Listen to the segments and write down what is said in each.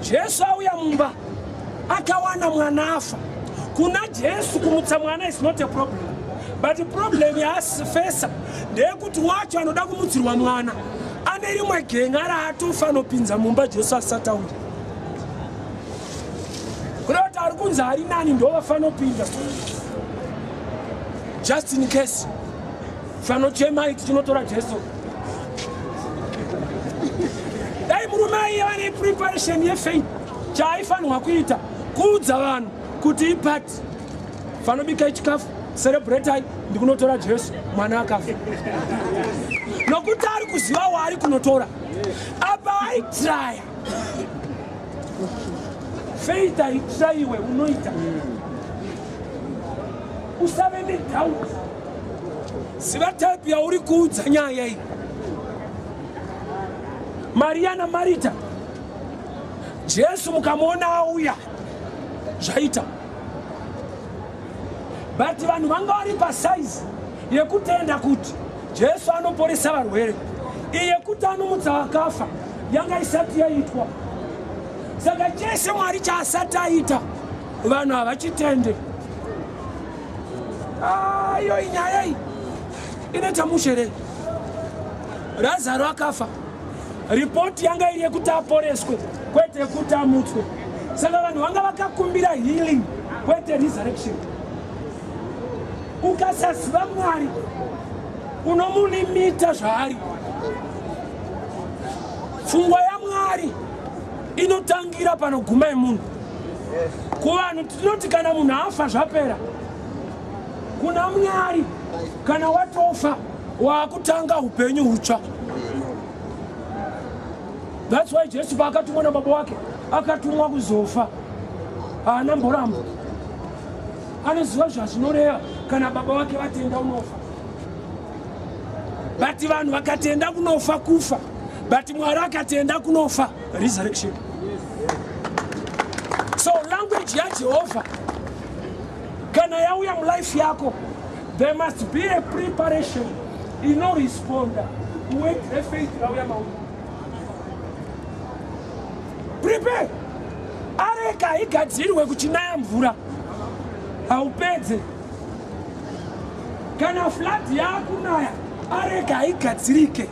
Jesu auya mumba akawana mwana afa. Kuna Jesu kumutsa mwana is not a problem, but problem yaafesa ndeyekuti wacho anoda kumutsirwa mwana ane rimwe genga raatofanopinza mumba Jesu asati auya. Kuda kuti ari kunzi ari nani ndovafanopinda just in case fanochemai tichinotora Jesu. Dai murume aiva nepreparation yefaith, chaaifanirwa kuita kuudza vanhu kuti ipati, fanobikai chikafu, celebratai, ndikunotora Jesu, mwana akafa, nokuti ari kuziva waari kunotora. Apa aitraya faith, haitraiwe, unoita. Usave nedoubt, ziva type yauri kuudza nyaya iyi. Mariya naMarita, Jesu mukamuona auya, zvaita, but vanhu vanga vari pasaizi yekutenda kuti Jesu anoporesa varwere, iye kuti anomutsa vakafa yanga isati yaitwa. Saka chese Mwari chaasati aita, vanhu havachitende. Iyo inyaya iyi inoita mushere. Razaro akafa, ripoti yanga iri yekuti aporeswe, kwete yekuti amutswe. Saka vanhu vanga vakakumbira healing, kwete resurrection. Ukasaziva Mwari, unomulimita zvaari. Pfungwa yaMwari inotangira panoguma yemunhu. Kuvanhu tinoti kana munhu afa, zvapera. Kuna Mwari, kana watofa, waakutanga upenyu hutsva. That's why Jesu paakatumwa nababa wake, akatumwa kuzofa, haana mboramba. Anoziva zvazvinoreva kana baba vake vatenda unofa. But vanhu vakatenda kunofa, kufa, but Mwari akatenda kunofa, resurrection. So language yaJehovha kana yauya mulife yako, there must be a preparation inoresponda kuword refaith rauya mauri. Prepare. Areka haigadzirwe kuchinaya mvura, haupedze. Kana flood yaakunaya, areka haigadzirike.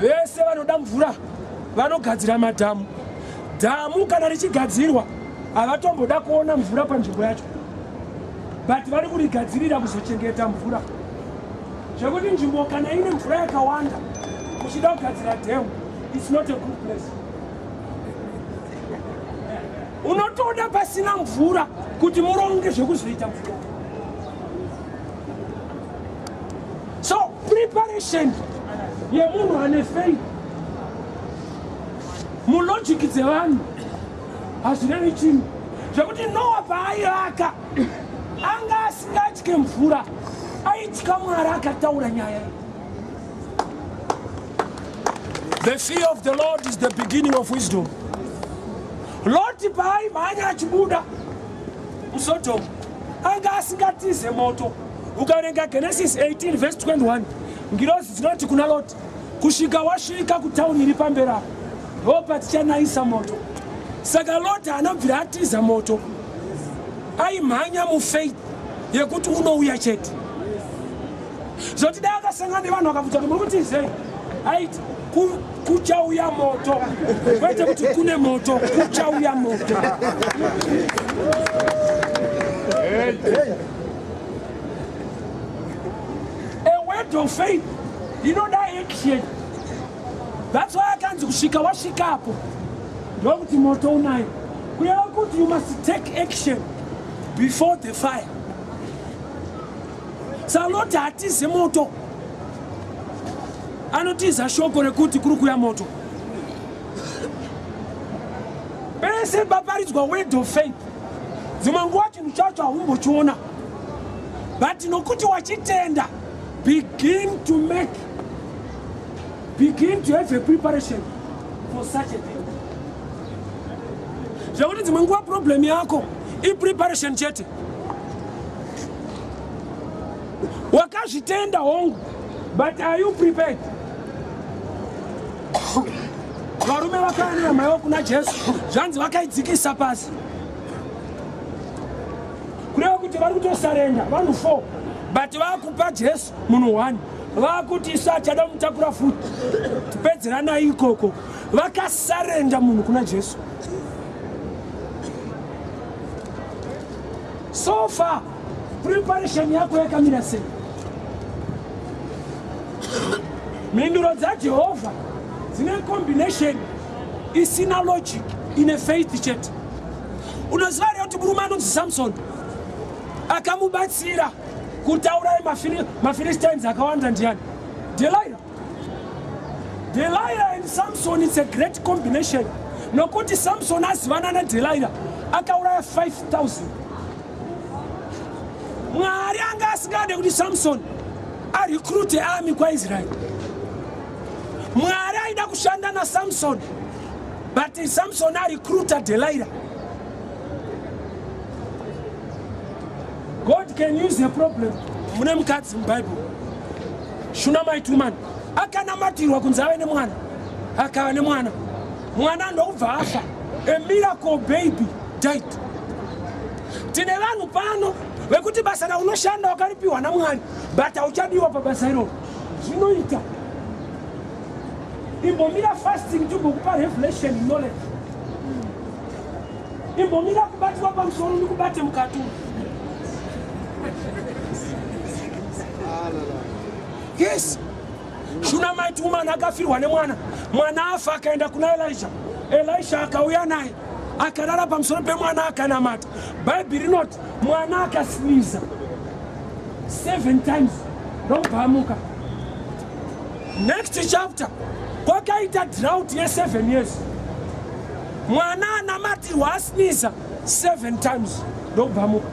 Vese vanoda mvura vanogadzira madhamu. Dhamu kana richigadzirwa, havatomboda kuona mvura panzvimbo yacho, but vari kurigadzirira kuzochengeta mvura, zvekuti nzvimbo kana ine mvura yakawanda, uchida kugadzira dhemu, it's not a good place. Unotoda pasina mvura kuti muronge zvekuzoita mvura. So preparation yemunhu ane faith mulogic dzevanhu hazvirevi chinhu, zvekuti Noa paaivaka anga asingatye mvura, aitya Mwari akataura nyaya iyi. The fear of the Lord is the beginning of wisdom. Loti paaimhanya achibuda muSodom, anga asingatize moto. Ukaverenga Genesis 18 verse 21, ngirozi dzinoti kuna Loti, "Kusvika wasvika kutauni iri pamberi apo, ndo patichanayisa moto." Saka Loti anobvira atiza moto, aimhanya mufaith yekuti unouya chete. Zoti dai akasangana nevanhu vakabvunza kuti, "Muri kutizei?" aiti, "Kuchauya moto," kwete kuti kune moto, kuchauya moto. A word of faith inoda action. That's why akanzi kusvika wasvikapo ndokuti moto unayo, kureva kuti you must take action before the fire. SaLoti hatize moto, anotiza shoko rekuti kuri kuya moto. Pese paparidzwa word of faith, dzimwe nguva chinhu chacho haumbochiona, but nokuti wachitenda, begin to have a preparation for such a thing, zvekuti dzimwe nguva problem yako ipreparation chete. Wakazvitenda, hongu, but are you prepared? Varume vakauya nehama yavo kuna Jesu, zvanzi vakaidzikisa pasi. Kureva kuti vari kutosarenda vanhu 4 but vakupa Jesu munhu 1. Vakuti isu achada kumutakura futi. Tipedzeranai ikoko. Vakasarenda munhu kuna Jesu. So far preparation yako yakamira sei? Mhinduro dzaJehovha dzine combination isina logic, ine faith chete. Unoziva here kuti murume anonzi Samson akamubatsira kuti auraye maPhilistines akawanda ndiani? Delilah. Delilah and Samson, it's a great combination. Nokuti Samson azivana naDelilah akauraya 5000. Mwari anga asingade kuti Samson arecruite army kwaIsrael. Mwari aida kushanda naSamson, but Samson arecruita Delilah. God can use a problem. Mune mukadzi muBible, Shunammite woman, akanamatirwa kunzi ave nemwana, akava nemwana, mwana ndokubva afa. A miracle baby died. Tine vanhu pano vekuti basa raunoshanda wakaripiwa naMwari, but hauchadiwa pabasa iroro. Zvinoita imbomira fasting timbokupa revelation knowledge. Imbomira kubatwa pamusoro ndikubate mukati. Yes. Shunammite woman akafirwa nemwana, mwana afa akaenda kuna Elisha. Elisha akauya naye akarara pamusoro pemwana akanamata. Bhaibheri rinoti mwana akasniza 7 times ndokubva amuka. Next chapter kwakaita drought ye7 years. Mwana anamatirwa asniza 7 times ndokubva amuka.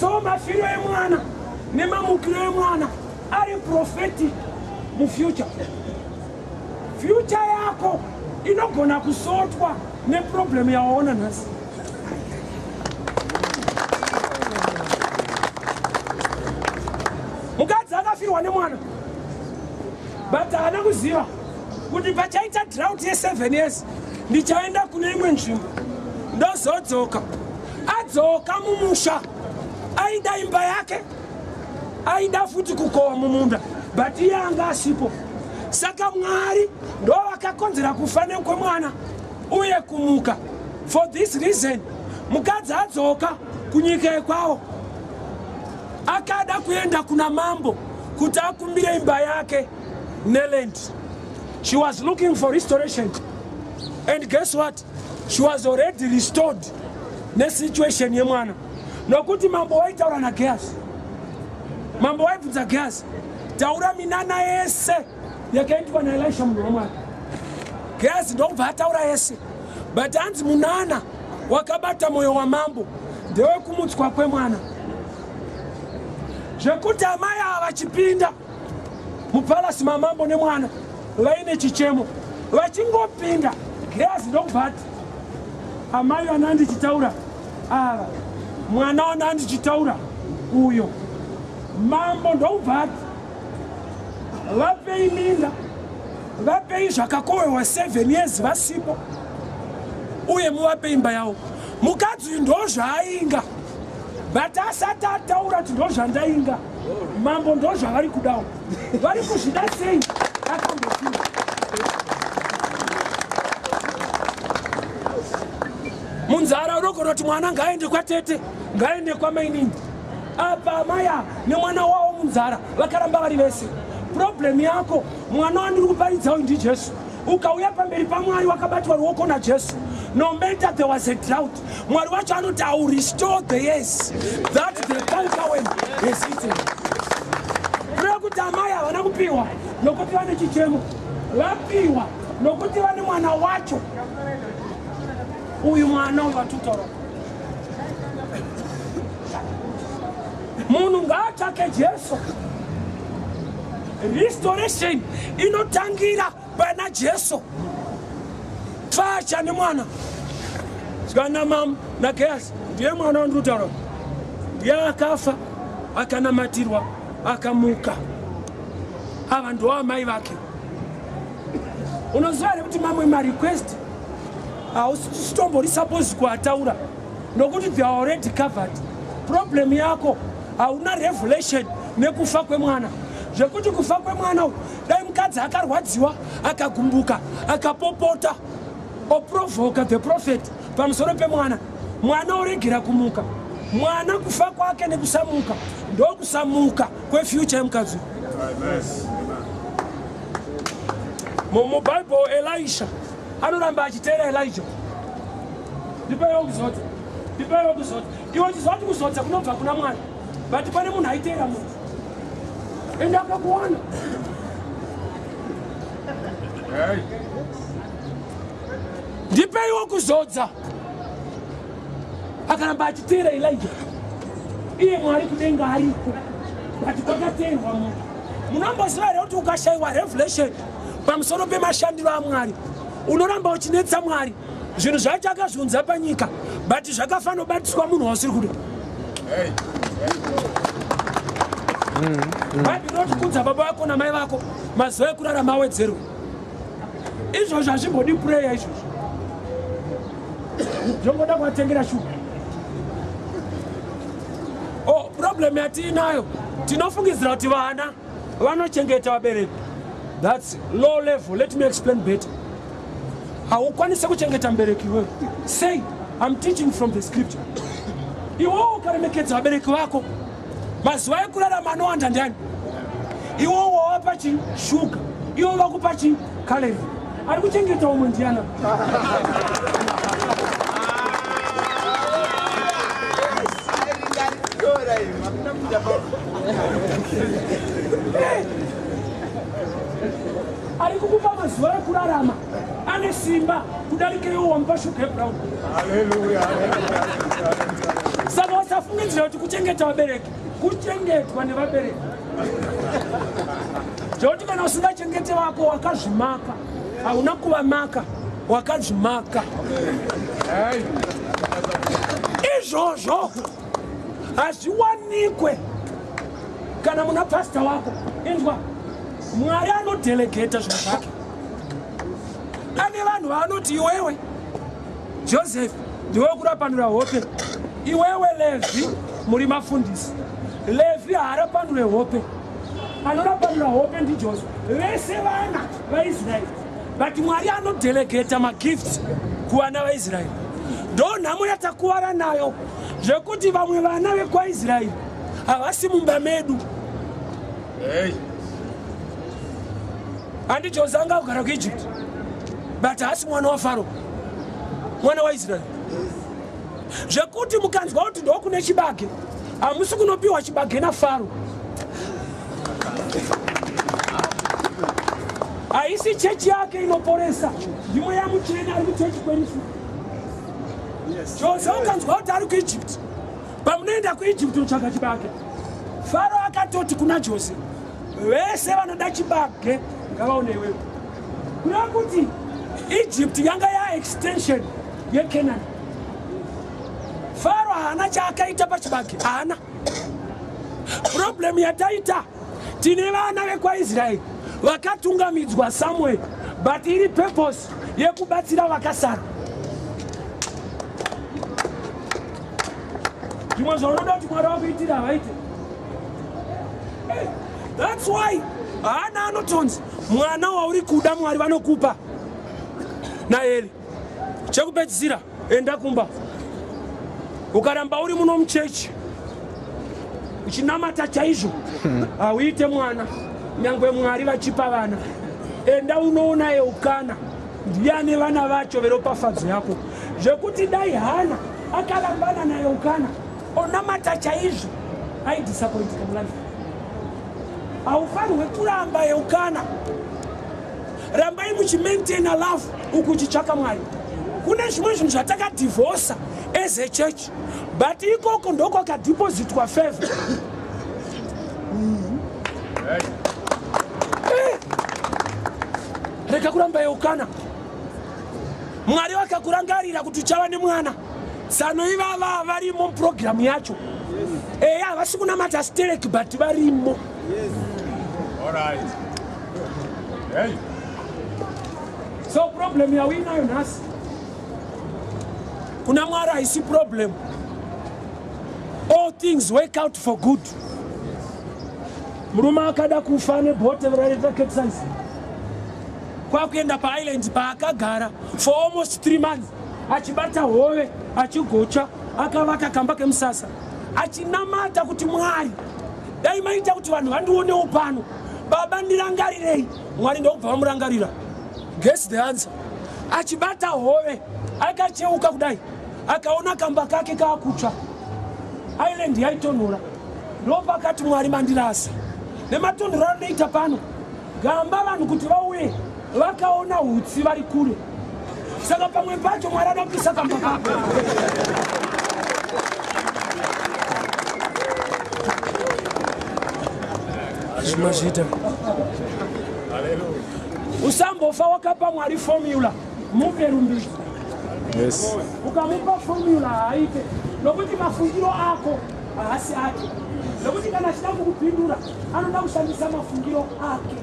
So mafiro emwana nemamukiro emwana ari prophetic mufuture. Future yako inogona kusotwa neproblem yawaona nhasi. Mukadzi akafirwa nemwana, but haana kuziva kuti pachaita drought ye7 years ndichaenda kune imwe nzvimbo ndozodzoka. Adzoka mumusha, aida imba yake, aida futi kukohwa mumunda, but iye anga asipo. Saka Mwari ndo vakakonzera kufa nekwemwana uye kumuka. For this reason mukadzi adzoka kunyika yekwavo, akada kuenda kuna mambo kuti akumbire imba yake neland. She was looking for restoration, and guess what? She was already restored nesituation yemwana. Nokuti mambo waitaura naGehazi, mambo waibvunza Gehazi, taura minana yese yakaitwa naElisha munhu waMwari. Gehazi ndokubva ataura yese, but hanzi munana wakabata mwoyo wamambo ndewekumutswa kwemwana, zvekuti amai ava vachipinda mupalasi mamambo nemwana vaine chichemo, vachingopinda Gehazi ndokubva ati, amai vana ndichitaura ava, mwana wana ndichitaura uyo. Mambo ndokubva ati, vapei minda, vapei zvakakohwewa 7 years vasipo, uye muvape imba yavo. Mukadzi uyu ndozvaainga, but asati ataura kuti ndozvandainga, mambo ndozvavari kudawo, vari kuzvida sei? Akambofiwa. Munzara unogona kuti mwana ngaaende kwatete, ngaaende kwamainini. Apa amai ava nemwana wavo munzara vakaramba vari vese. Problem yako, mwana wandiri kuparidza uyu ndiJesu. Ukauya pamberi paMwari wakabatwa ruoko naJesu, no matter there was a drought, Mwari wacho anoti I will restore the years that the cankerworm has eaten. Kureva kuti amai havana kupiwa nokuti vane chichemo, vapiwa nokuti vane mwana wacho. Uyu mwana uyu watutaura, munhu ngaatsvake Jesu. Restoration inotangira pana Jesu. Tvacha nemwana zvikana mama naGehazi, ndiye mwana wandinotaura, ndiye akafa akanamatirwa akamuka. Ava ndo amai vake. Unoziva here kuti mamwe marequest hausitombori suppose kuataura nokuti they are already covered. Problem yako hauna revelation nekufa kwemwana, zvekuti kufa kwemwana uyu dai mukadzi akarwadziwa akagumbuka akapopota oprovoka the prophet pamusoro pemwana, mwana oregera kumuka. Mwana kufa kwake nekusamuka ndokusamuka kwefuture yemukadzi. MuBible Elisha anoramba achiteera Elijah. Ndipeiwo kuzodza, ndipeiwo kuzodza. Iwe uchiziva kuti kuzodza kunobva kuna Mwari, but pane munhu aiteera munhu ende akakuwana. Ndipeiwo kuzodza. Akaramba achiteera Elijah. Iye Mwari kudenga ariko, but kwakateerwa munhu. Munomboziva here kuti ukashayiwa revelation pamusoro pemashandiro aMwari, unoramba uchinetsa Mwari? Zvinhu zvacho akazviunza panyika, but zvakafanobatiswa munhu wausiri kuda. Bhaibheri rinoti kudza baba vako namai vako, mazuva ekurarama awedzerwe. Izvozvo hazvimbodi prayer, izvozvo zvongoda kuvatengera shuga. Oh, problem yatiinayo, tinofungidzira kuti vana vanochengeta vabereki. That's low level. Let me explain better. Haukwanisi kuchengeta mubereki iwewe. Say I'm teaching from the scripture. Iwewo ukaremekedza vabereki vako, mazuva ekurarama anowanda. Ndiani iwowo wawapa chi shuga, iwo vakupa chi calorie? Ari kuchengeta umwe ndiana? Ari kukupa mazuva ekurarama ane simba kudarika iwo wamupa shuga yebrown. Saka usafungidzira kuti kuchengeta vabereki kuchengetwa nevabereki, zvekuti kana usingachengete vako wakazvimaka. Hauna kuvamaka, wakazvimaka. Izvozvo hazviwanikwe kana muna pasta wako. Inzwa, Mwari anodelegata zvinhu zvake. Ane vanhu vaanoti, iwewe Joseph ndiwe kurapanura hope, iwewe Levhi muri mafundisi. Levhi haarapanure hope, anorapanura hope ndiJoseph. Vese vana vaIsraeri, but Mwari anodelegata magifts kuvana vaIsraeri. Ndo nhamo yatakuvara nayo, zvekuti vamwe vana vekwaIsraeri havasi mumba medu. Handi Jose anga kugara kuEgypt, but haasi mwana waFaro, mwana waIsraeri. Zvekuti mukanzwa kuti ndokune chibage, hamusi kunopiwa chibage naFaro. Haisi chechi yake inoporesa, ndimweya mutsvene ari kuchechi kwerufu. Jose ukanzwa kuti ari kuEgypt, pamunoenda kuEgypt unotsvaga chibage, Faro akatoti kuna Jose, vese vanoda chibage ngavaone iwewe. Kureva kuti Egypt yanga yaextension yeCanaan. Faro haana chaakaita pachibage, haana. Problem yataita, tine vana vekwaIsraeri vakatungamidzwa somewhere, but iri purpose yekubatsira vakasara. Zvimwe zvaunoda kuti Mwari vakuitira havaite. That's why haana anotonzi mwana wauri kuda Mwari vanokupa naEli. Chekupedzisira, enda kumba. Ukaramba uri muno muchechi uchinamata chaizvo, hauite mwana nyangwe Mwari vachipa vana. Enda unoona Eukana, ndiane vana vacho veropafadzo yako. Zvekuti dai Hana akarambana naEukana onamata chaizvo, aidisappointika mulife. Haufanirwe kuramba Eukana. Rambai muchimaintaina love uku uchitsvaka Mwari. Kune zvimwe zvinhu zvatakadivhosa as a church, but ikoko ndokwakadhipositwa favor. Rega kuramba Eukana. Mwari vakakurangarira kuti uchava nemwana. Tsano ivava varimo mupurogiramu yacho. Eya, havasi kunamata sterek, but varimo. All right. Hey. So problem yauinayo nhasi kuna Mwari haisi problem. All things work out for good. Murume akada kufa nebote raita capsize kwakuenda paisland paakagara for almost 3 months achibata hove, achigocha, akavaka kamba kemusasa, achinamata kuti Mwari dai maita kuti vanhu vandionewo pano, baba ndirangarirei. Mwari ndokubva vamurangarira. Guess the answer. Achibata hove, akacheuka kudai, akaona kamba kake kaakutsva, island yaitonhora. Ndopakati, "Mwari mandirasa nematonhoro anoita pano gamba, vanhu kuti vauye vakaona hutsi vari kure." Saka pamwe pacho Mwari anoda kupisa kamba kako. Zvimazviita, usambofa wakapa Mwari formula. Mupe rumbidzo. Ukamupa formula haaite, nokuti mafungiro ako haasi ake, nokuti kana achida kukupindura anoda kushandisa mafungiro ake.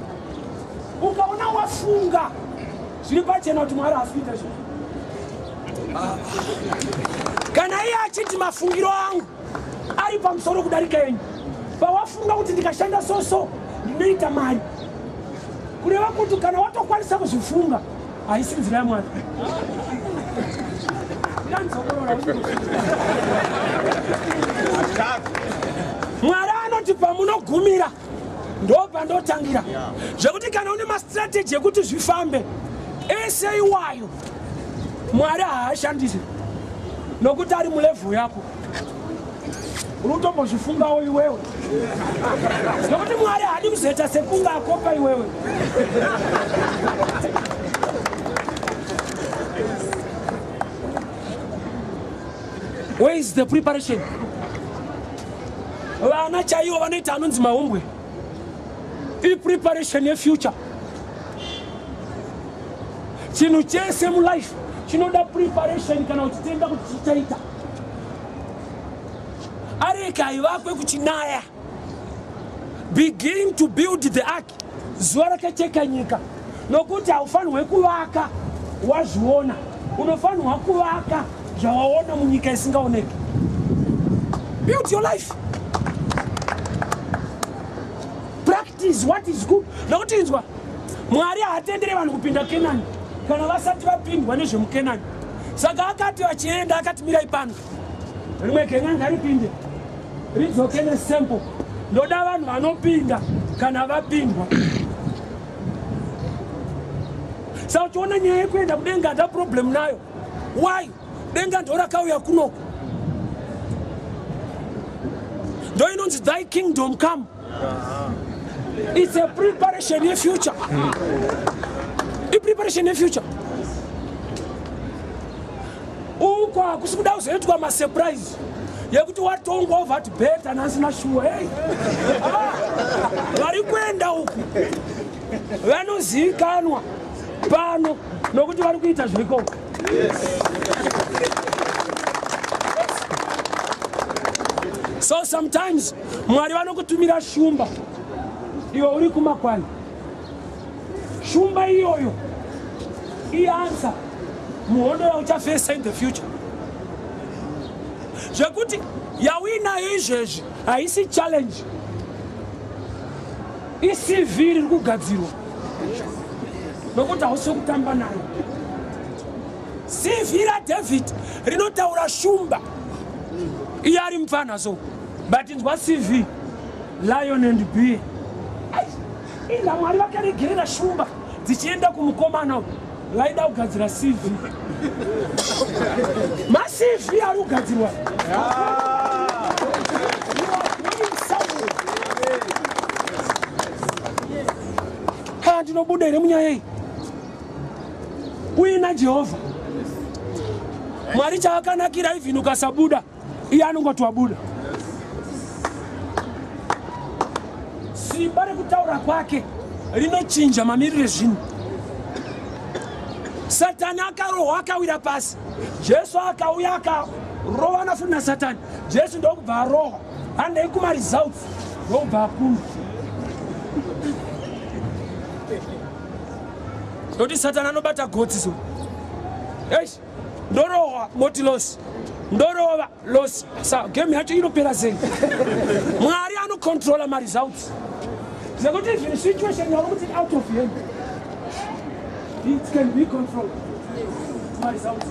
Ukaona wafunga zviri pachena kuti Mwari haasi kuita zvinhu, kana iye achiti mafungiro angu ari pamusoro kudarika enyu. Pawafunga kuti ndikashanda soso ndinoita mari, kureva kuti kana watokwanisa kuzvifunga, haisi nzira yaMwari. Ndanzokorora. Mwari anoti pamunogumira ndo pandotangira, zvekuti kana une mastrategy ekuti zvifambe ese iwayo, Mwari haashandisi, nokuti ari mulevel yako. Uri kutombozvifungawo iwewe, nokuti Mwari haadi kuzoita sekunge akopa iwewe. Where is the preparation? Vana chaivo vanoita anonzi mahumbwe, ipreparation yefuture. Chinhu chese mulife chinoda preparation kana uchitenda kuti chichaita. Areka haivakwe kuchinaya. Begin to build the ark zuva rakacheka nyika, nokuti haufanirwe kuvaka wazviona, unofanirwa kuvaka zvawaona munyika isingaoneki. Build your life, practice what is good, nokuti inzwa, Mwari haatendere vanhu kupinda Kenani kana vasati vapindwa nezvemuKenani. Saka akati vachienda, akati, "Mirai pano, rimwe genga ngaripinde ridzoke nesample. Ndoda vanhu vanopinda kana vapindwa." Saka uchiona nyaya yekuenda kudenga, handa problem nayo. Why? Denga ndo rakauya kunoku, ndo inonzi thy kingdom come. It's a preparation yefuture, ipreparation yefuture. Uko hakusi kuda kuzoitwa masurprise yekuti watongwa ubva ati better nhasina shuwa. Hey, ah, vari kuenda uku vanozivikanwa pano nokuti vari kuita zvirikoko. So sometimes Mwari vanokutumira shumba iwe uri kumakwani. Shumba iyoyo ianswer muhondo yauchafesa in the future, zvekuti yauinayo izvezvi haisi challenge, iCV riri kugadzirwa, nokuti hausi kutamba nayo. CV raDavid rinotaura shumba, iye ari mupfana. So but inzwa CV, lion and bear. Inga Mwari vakaregerera shumba dzichienda kumukomana, vaida kugadzira CV. MaCV ari kugadzirwa. You are going somewhere. Ha, ndinobuda here munyaya iyi? Uina Jehovha Mwari chaakanakira, even ukasabuda, iye anongoti wabuda. Simba rekutaura kwake rinochinja mamiriro ezvinhu. Satani akarohwa akawira pasi. Jesu akauya akarovana futi naSatani. Jesu ndokubva arohwa, handei kumaresults, ndokubva akunda. Nokuti Satani anobata gotsi so. Eish, ndorohwa moti loss. Ndorova loss. Sa game yacho inopera sei? Mwari anocontrola maresults. Zvekuti even situation yauri kuti out of hand. It can be controlled. Maresults.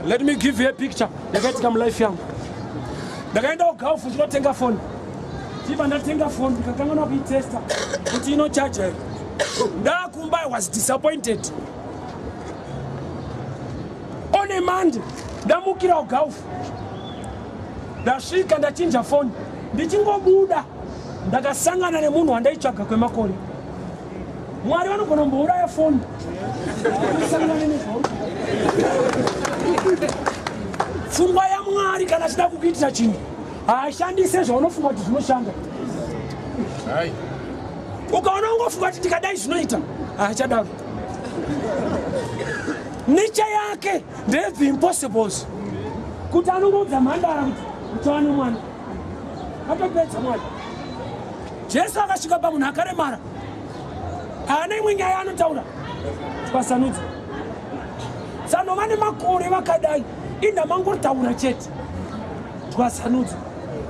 Let me give you a picture yakaitika mulife yangu. Ndakaenda kuGulf ndinotenga foni. Tiba ndatenga foni ndikakanganwa kuitesta kuti inochaja here. Ndakumba I was disappointed. On a Monday ndamukira kuGulf. Ndasvika ndachinja foni. Ndichingobuda ndakasangana nemunhu wandaitsvaga kwemakore. Mwari vanogona kumbouraya foni usangane nezvauri. Pfungwa yaMwari kana achida kukuitira chinhu haashandise zvaunofunga kuti zvinoshanda. Ukaona ungofunga kuti ndikadai zvinoita, haachadaro. Nature yake ndeye the impossibles, kuti anongoudza mhandara kuti uchava nemwana, atopedza mwana. Jesu akasvika pamunhu akaremara, haana imwe nyaya anotaura, twasanudza tsano vane makore vakadai, indamangotaura chete, twasanudza.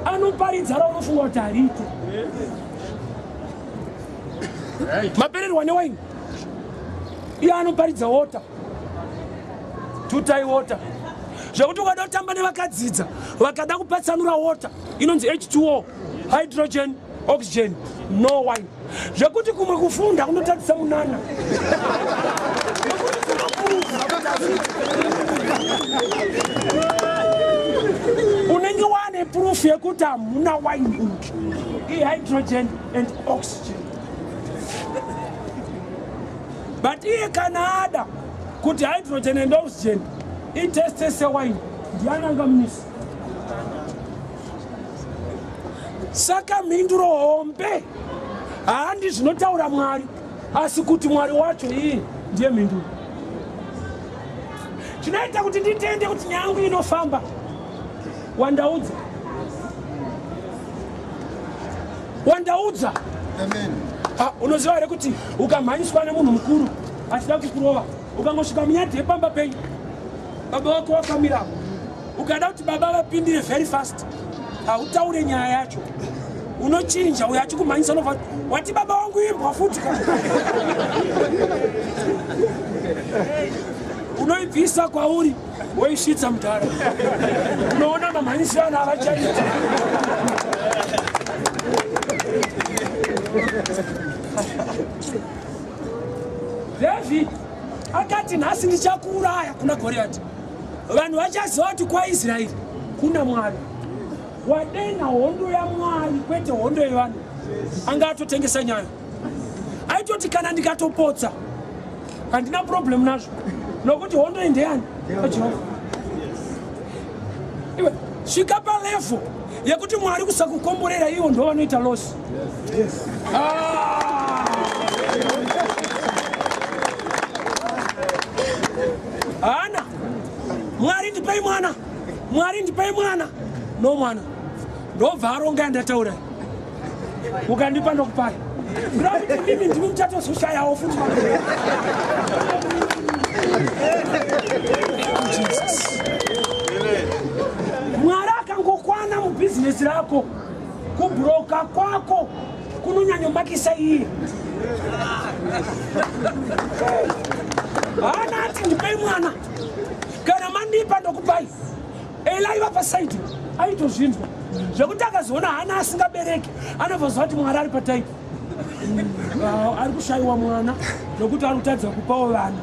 Anoparidza raunofunga kuti hariite. Mapererwa newaini, iye anoparidza water, tutai water, zvekuti ukada kutamba nevakadzidza vakada kupatsanura water inonzi H2O, hydrogen, oxygen, no wine. Zvekuti kumwe kufunda kunotadzisa munana. Unenge wane proof yekuti hamuna wine umu, ihydrogen and oxygen. But iye kana ada kuti hydrogen and oxygen iteste sewine, ndiani angamunisa? Saka mhinduro hombe handi zvinotaura Mwari, asi kuti Mwari wacho iye ndiye mhinduro. Chinoita kuti nditende kuti nyaya yangu inofamba, wandaudza, wandaudza. Amen. Ah, unoziva here kuti ukamhanyiswa nemunhu mukuru achida kukurova, ukangosvika munyadhi yepamba penyu, baba vako wakamira, ukada kuti baba vapindire very fast, hautaure nyaya yacho, unochinja. Uyo achikumhanyisa unobva wati, "Baba wangu imbwa futi." Unoibvisa kwauri woisvitsa mudhara, unoona mamhanyisiro ana avachaita. David akati, "Nhasi ndichakuuraya," kuna Goriati. "Vanhu vachaziva kuti kwaIsraeri kuna Mwari." Wadena hondo yaMwari, kwete hondo yevanhu. Anga atotengesa nyaya, aitoti kana ndikatopotsa handina problem nazvo, nokuti hondo iyi ndeyani? Jehovha. Iwe svika palevel yekuti Mwari kusakukomborera, ivo ndo vanoita loss. Ah! Hana, "Mwari ndipei mwana, Mwari ndipei mwana." No mwana. Ndobva aronga yandataura, "Ukandipa ndokupai." Kuda kuti mimi ndimi muchatozoshayawo futi. Jesus. Mwari akangokwana mubhizinesi rako, kubroka kwako kunonyanyomakisa iye. Haana ati, "Ndipei mwana, kana mandipa ndokupai." Elai vapasaidi aitozvinzwa, zvekuti akazoona Hana asingabereki, anobva ziva kuti Mwari ari pataipi. Ari kushayiwa mwana nokuti ari kutadza kupawo vana.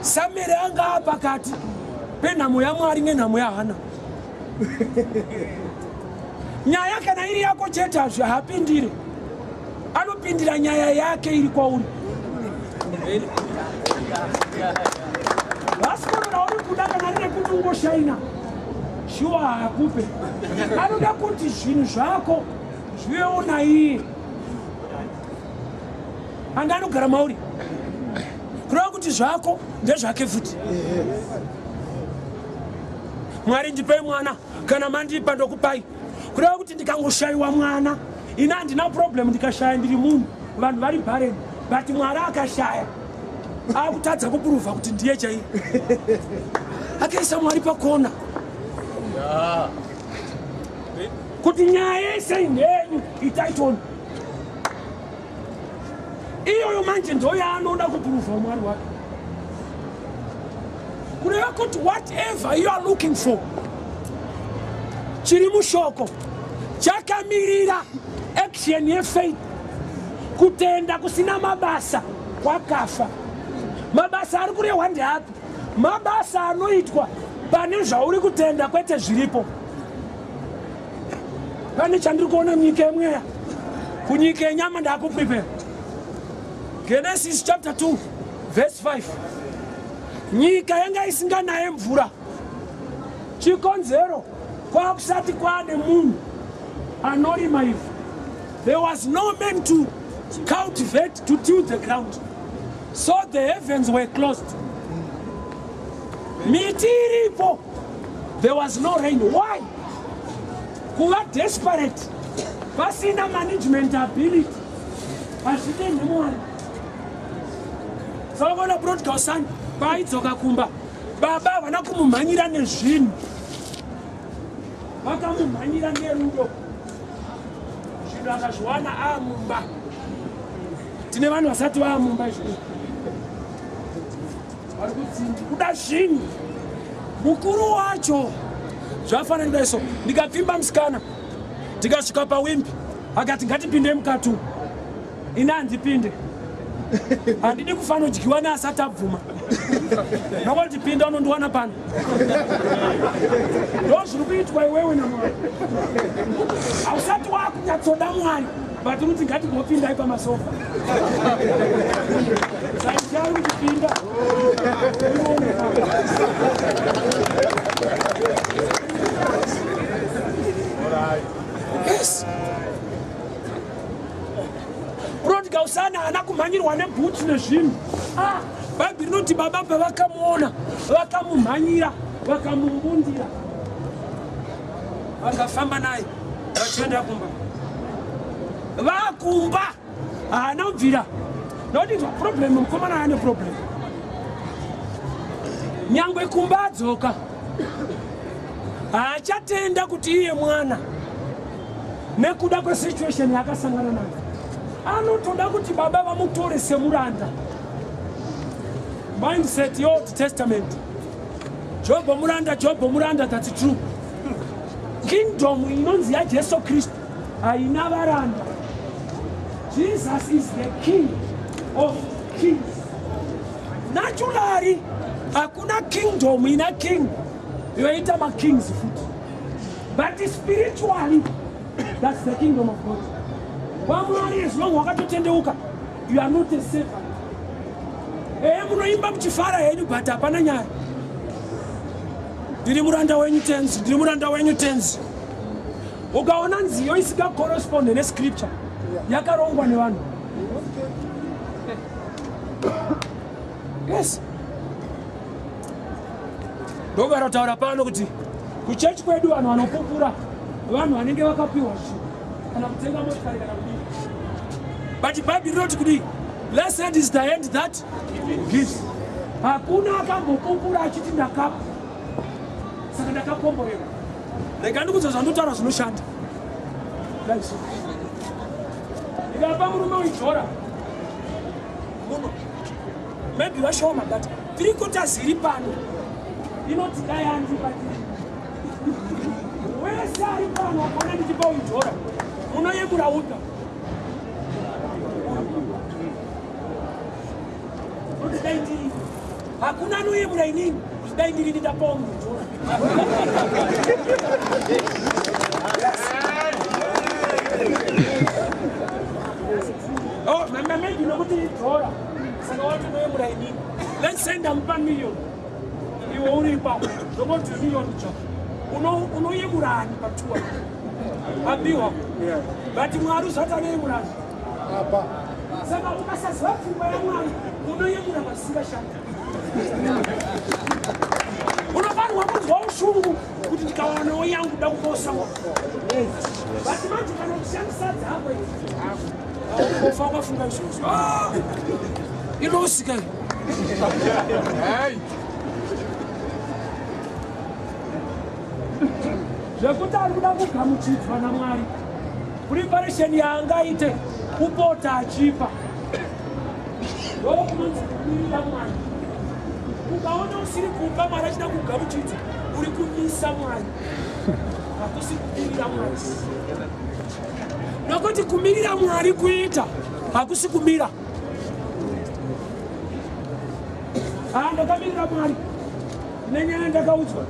Samueri anga pakati penhamo yaMwari nenhamo yaHana. Nyaya kana iri yako chete, hazvi haapindire, anopindira nyaya yake iri kwauri. Bhasikoro rauri kuda, kana rine kuti ungoshaina, shuwa haakupe. Anoda kuti zvinhu zvako zvivewo naiye, anga anogara mauri, kureva kuti zvako ndezvake futi. "Mwari ndipei mwana, kana mandipa ndokupai." Kureva kuti ndikangoshayiwa mwana, Ini handina problem ndikashaya, ndiri munhu, vanhu vari barren, but Mwari akashaya akutadza kupuruvha kuti ndiye chaiye. Akaisa Mwari pakona kuti nyaya yese inhenyu itaitoni iyoyo. Manje ndo yaanoda kupuruvha Mwari wake, kureva kuti whatever you are looking for chiri mushoko chakamirira action yefaith. Kutenda kusina mabasa kwakafa. Mabasa ari kurehwa ndeapi? Mabasa anoitwa pane zvauri kutenda, kwete zviripo. Pane chandiri kuona munyika yemweya, kunyika yenyama ndakuprepare. Genesis chapter 2 verse 5: nyika yanga isinganaye mvura, chikonzero kwakusati kwaane munhu anorima ivhu. There was no man to cultivate, to till the ground, so the heavens were closed. Miti iripo, there was no rain. Why? Kuva desperate pasina management ability hazvitendi Mwari. Sakaona prodigal son paaidzoka kumba, baba havana kumumhanyira nezvinhu, vakamumhanyira nerudo. Zvinhu akazviwana aamumba. Tine vanhu vasati vaamumba izvo vari kutsindi kuda zvinhu. Mukuru wacho zvafanira kudai. So ndikapfimba musikana, tikasvika pawimbi, akati ngatipinde mukati umu. Ini handipinde, handidi kufanodyiwa neasati abvuma. Nokuti pinda unondiwana pano. Ndo zviri kuitwa iwewe naMwari. Hausati wakunyatsoda Mwari, but kuti ngatigopindai pamasofa, saichari kuchipinda. Yes, prodigal son haana kumhanyirwa nebhutsu nezvinhu. Ah, Bhaibheri rinoti baba pavakamuona vakamumhanyira, vakamumbundira, vakafamba naye vachienda kumba. Vakumba haana kubvira nokuti problem mukomana ane problem. Nyangwe kumba adzoka, haachatenda kuti iye mwana nekuda kwesituation yaakasangana nayo. Anotoda kuti baba vamutore semuranda. Mindset yeOld Testament, Jobho muranda, Jobho muranda. That's true. Kingdom inonzi yaJesu Kristu haina varanda. Jesus is the King of kings. Naturally hakuna kingdom ina king yoita makings futi, but spiritually that's the kingdom of God. WaMwari, as long wakatotendeuka, you are not a servant. Ee, munoimba muchifara henyu, but hapana nyaya. Ndiri muranda wenyu Tenzi, ndiri muranda wenyu Tenzi. Ukaona nziyo isingacorresponde nescripture, yakarongwa nevanhu. Yes, ndogara pano kuti kuchechi kwedu vanhu vanopupura vanhu vanenge vakapiwa zvinhu kana kutenga motikari kana kudii, but Bhaibheri rinoti kudii? Blessed is the hand that gives. Hakuna akambopupura achiti ndakapa saka ndakakomborerwa. Rega ndikudza zvandotaura zvinoshanda. Ndikapa murume uidhora muno, maybe vashoma, but three quarters iri pano inoti dai andibatiri. Wese ari pano akaona ndichipa uidhora, munoyemura uta kuti dai ndiri. Hakuna anoyemura inini kuti dai ndiri nditapawo munhu dhora. Oh, maybe nokuti idhora saka watinoyemura inini. Let's say ndamupa million, iwe uri ipapo, ndokuti million cho unoyemurani patua apiwa, but Mwari uzvati anoyemurani. Saka ukasaziva pfungwa yaMwari, unoyemura pasingashandi. Unofanirwa kunzwa ushungu. kuti ndikawanawo yangu da kuposa but manje kana uchishandisa dzako ufa wakafunga izvozvo. Ah! Inosika. Zvekuti ari kuda kugamuchidzwa naMwari, preparation yaangaite kupota achipa ndokunonzi kumirira Mwari. Ukaona usiri kupa Mwari achida kugamuchidza, uri kumisa Mwari, hakusi kumirira Mwari. Nokuti kumirira Mwari kuita hakusi kumira. Ah, ndakamirira Mwari nenyaya ndakaudzwa.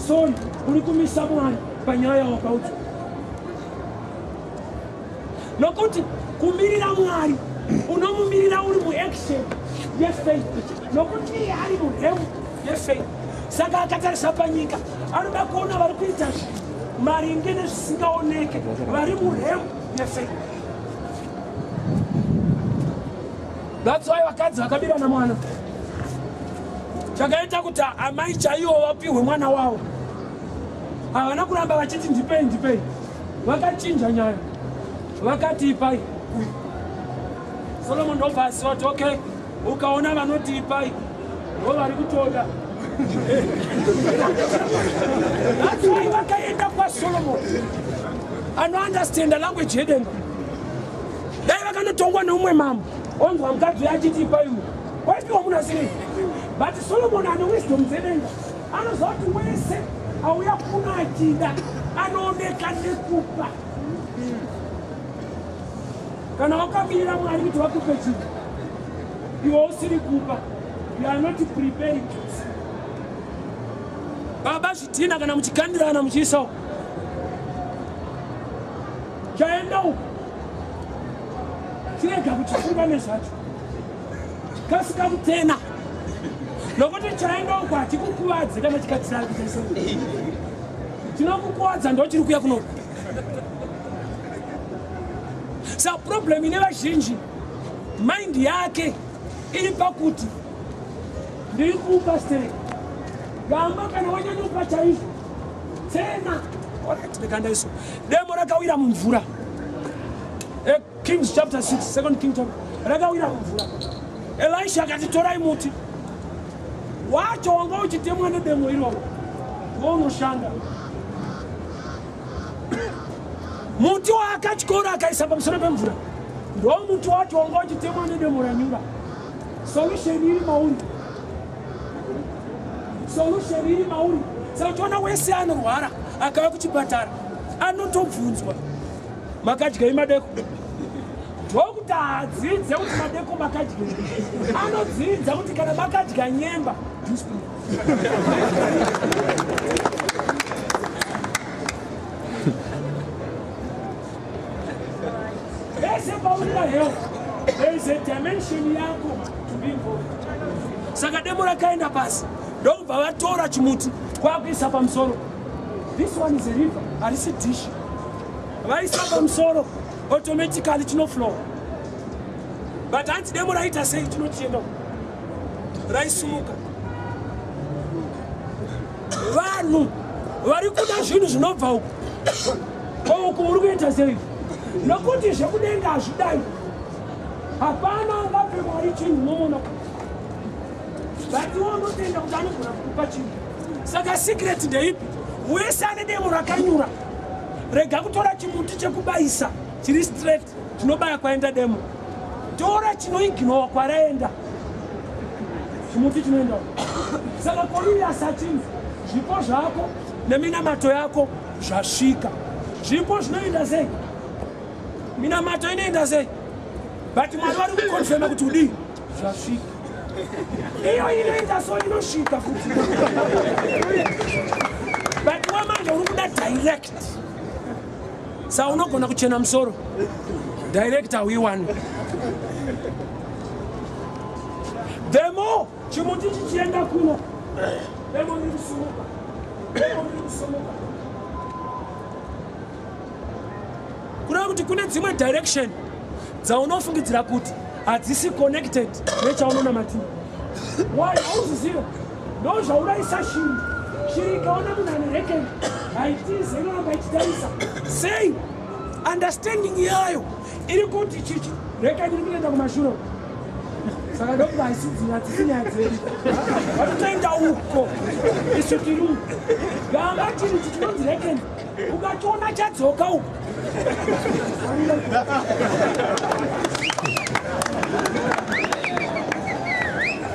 Sorry, uri kumisa Mwari panyaya wakaudzwa. Nokuti kumirira Mwari unomumirira uri muaction yefaith, nokuti iye ari muheu yefaith. Saka akatarisa panyika anoda kuona vari kuita zvinhu maringe nezvisingaoneke vari muheu yefaith. That's why vakadzi vakabirana mwana. Chakaita kuti amai chaiwo vapihwe mwana wavo, havana kuramba vachiti ndipei ndipei, vakachinja nyaya vakati ipai uyu. Solomon ndobva aziva kuti okay, ukaona vanoti ipai ndo vari kutoda. That's why vakaenda kwaSolomon anounderstanda language yedenga. Dai vakanotongwa neumwe mambo onzwa mukadzi uyo achiti ipai uyu, waipiwa munhu asiri. But Solomon ane wisdom dzedenga, anoziva kuti wese auya kuno achida anooneka nekupa. Kana wakamirira Mwari kuti vakupe chinhu iwe usiri kupa, you are not preparing to receive. Baba zvidhina kana muchikandirana muchiisawo chaenda uku, chirega kuchifunga nezvacho, kasika kutena, nokuti chaenda uku hachikukuvadze. Kana chikatirara kuita sei, chinokukuwadza ndo chiri kuya kunoku. Sa problem ine vazhinji, mind yake iri pakuti ndiri kupa stereki gamba. Kana wanyanyopa chaizvo, tena. Alright, ndikandaiso demo rakawira mumvura. Kings chapter 6, Second King chapter, rakawira mumvura. Elisha akati torai muti wacho wanga uchitemwa nedemo iroro, wounoshanda. Muti waakatyora akaisa pamusoro pemvura ndo muti wacho wanga uchitemwa nedemo ranyura. Solution iri mauri, solution iri mauri. Saka uchiona wese anorwara akauya kuchipatara anotobvunzwa, makadyei madeko? Ndokuti adzidze kuti madeko makadyei. Anodzidza kuti kana makadya nyemba. Pese paurira health, there is a dimension yako to be involved. Saka demo rakaenda pasi, ndokubva vatora chimuti kwakuisa pamusoro. This one is a river, harisi dish. Vaisa pamusoro, automatically chinoflow. But hanzi demo raita sei? Chinochienda, raisumuka. Vanhu vari kuda zvinhu zvinobva uku, ko uku muri kuita sei? Nokuti zvekudenga hazvidai. Hapana angape Mwari chinhu nomuno, but iwe unotenda kuti anogona kukupa chinhu. Saka secret ndeipi? Wese ane demo rakanyura, rega kutora chimuti chekubayisa chiri straight chinobaya kwaenda demo. Tora chinoignowa kwaraenda chimuti chinoenda. Saka Cornelius achinzi zvipo zvako neminamato yako zvasvika. Zvipo zvinoenda sei? Minamato inoenda sei? But Mwari vari kukonfema kuti udii, zvasvika. Iyo inoita so, inosvika futi, but wamanje uri kuda direct. Sa unogona kuchena musoro, direct hauiwani. The more chimuti chichienda kuno, demo riri kusumuka, demo riri kusumuka. Kureva kuti kune dzimwe direction dzaunofungidzira kuti hadzisi connected nechaunonamatira. Why? Hauziziva. Ndo zvaurayisa shiri. Shiri ikaona munhu ane rekeni haitize, inoramba ichitarisa. Sei? Understanding yayo iri kuti chichi rekeni iri kutoenda kumashure. Saka ndokuti haisidzira dzisi nyaya dzedu. Vatotoenda uko. Isu tiri uko. Gamba chinhu ichi chinonzi rekeni. Ukachiona chadzoka uko.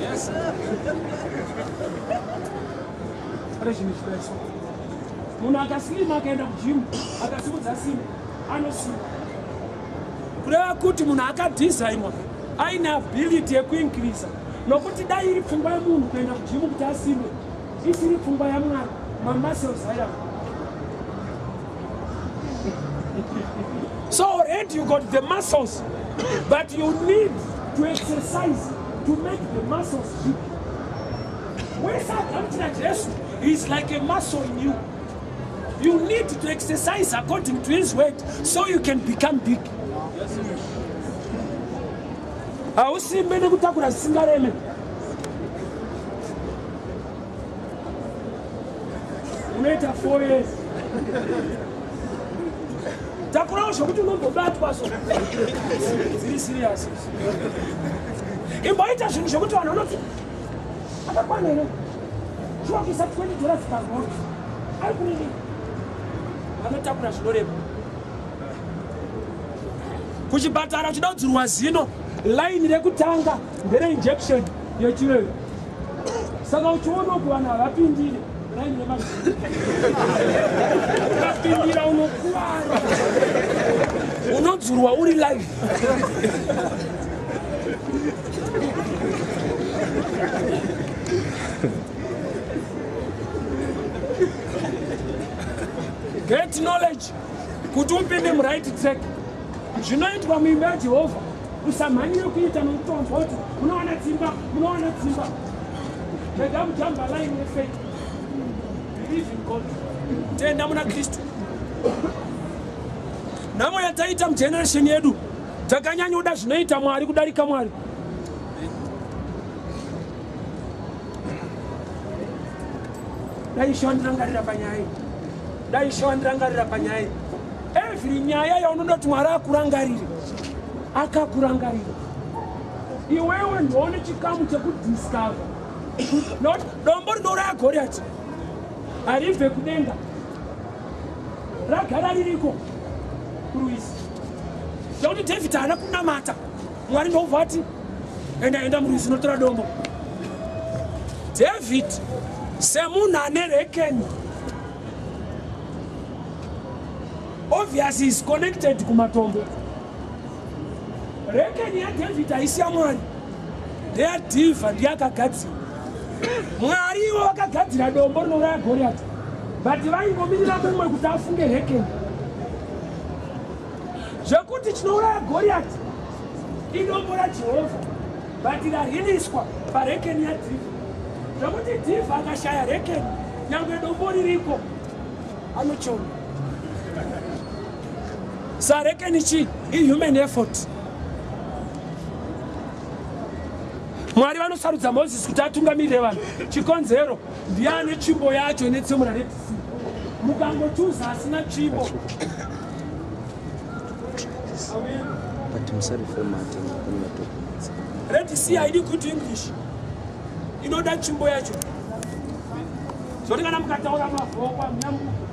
Yes. Pane chinhu chidaiso. Munhu akaslima akaenda kujimu akasimudza simba anosimba. Kureva kuti munhu akadhizainwa aine ability yekuincreasa nokuti dai iri pfungwa yemunhu kuenda kujimu kuti asimbe isiri pfungwa yaMwari mamuscles airamba. So already you got the muscles, but you need to exercise to make the muscles big. Wese agamuchira Jesu is like a muscle in you. You need to exercise according to his word so you can become big. Hausimbe nekutakura zvisingareme. Unoita 4 years. Takurawo zvekuti unombobatwa so. Dziri serious. Imboita zvinhu zvekuti vanhu vanoti akakwana here? Shuwa kuisa $20 paroad. Ari kunini? Vanotakura zvinorema. Kuchipatara uchida kudzurwa zino, line rekutanga ndere injection yechiveyo. Saka uchiona uku vanhu havapindire line remazino. Ukapindira unokuvara. Unodzurwa uri live. Get knowledge kuti upinde muright track. Zvinoitwa muimba yaJehovha usamhanyire kuita nokutonzwa kuti munowana dzimba, munowana dzimba. Rega kujamba line yefaith. Believe in God. Tenda muna Kristu. Nhamo yataita mugeneration yedu takanyanya kuda zvinoita Mwari kudarika Mwari. Dai Ishe wandirangarira panyaya iyi. Dai Ishe wandirangarira panyaya iyi. Every nyaya yaunoda kuti Mwari akurangarire, akakurangarira. Iwewe ndoone chikamu chekudiscover. Not dombo rinouraya Goliath haribve kudenga, ragara ririko kurwizi. Zvekuti David haana kunamata Mwari ndobva ati enda enda murwizi unotora dombo. David semunhu ane rekeni obviously is connected kumatombo. Rekeni yaDavid haisi yaMwari, ndeyadhivha, ndiye akagadzira. Mwari ivo vakagadzira dombo rinouraya Goliath, but vaingomirira mumwe kuti afunge rekeni. Zvekuti chinouraya Goliath idombo raJehovha, but rariliswa parekeni yadhivha. Zvekuti dhivha akashaya rekeni, nyangwe dombo ririko anochona. Sarekeni chii? Ihuman effort. Mwari vanosarudza Moses kuti atungamirire vanhu. Chikonzero ndiani tsvimbo yacho ine tsemura Red Sea. Mukangochuza asina tsvimbo. But musariformate pane madocuments. Red Sea haidi good English. Inoda tsvimbo yacho. Zvoti kana mukataura mavhokwa munyamuka.